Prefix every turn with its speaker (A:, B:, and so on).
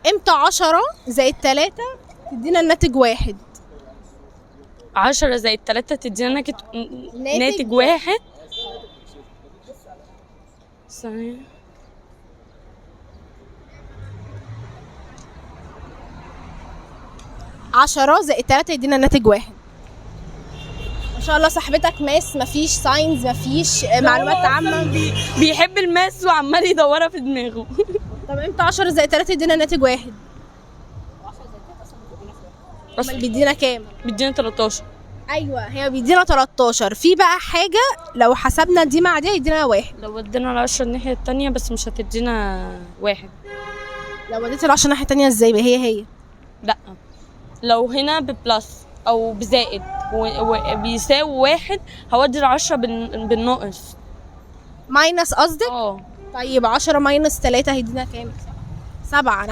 A: امتى 10 زائد 3 تدينا الناتج واحد؟
B: 10 زائد 3 تدينا
A: ناتج
B: ناتج واحد. ثانية.
A: عشرة زائد 3 يدينا الناتج واحد. ما شاء الله صاحبتك math، مفيش science، مفيش معلومات عامة.
B: بيحب ال math وعمال يدورها في دماغه.
A: طب امتى 10 زائد 3 يدينا الناتج واحد؟ امال بيدينا كام؟
B: بيدينا 13.
A: ايوه، هي بيدينا 13. في بقى حاجة لو حسبنا دي مع دي يدينا واحد.
B: لو ودينا العشرة الناحية التانية بس مش هتدينا واحد.
A: لو وديت العشرة الناحية التانية ازاي؟ ما هي هي.
B: لا، لو هنا ب plus أو بزائد وبيساوي واحد، هودي العشرة بالناقص.
A: minus قصدك؟
B: اه.
A: طيب 10 minus 3 هيدينا كام؟ 7. انا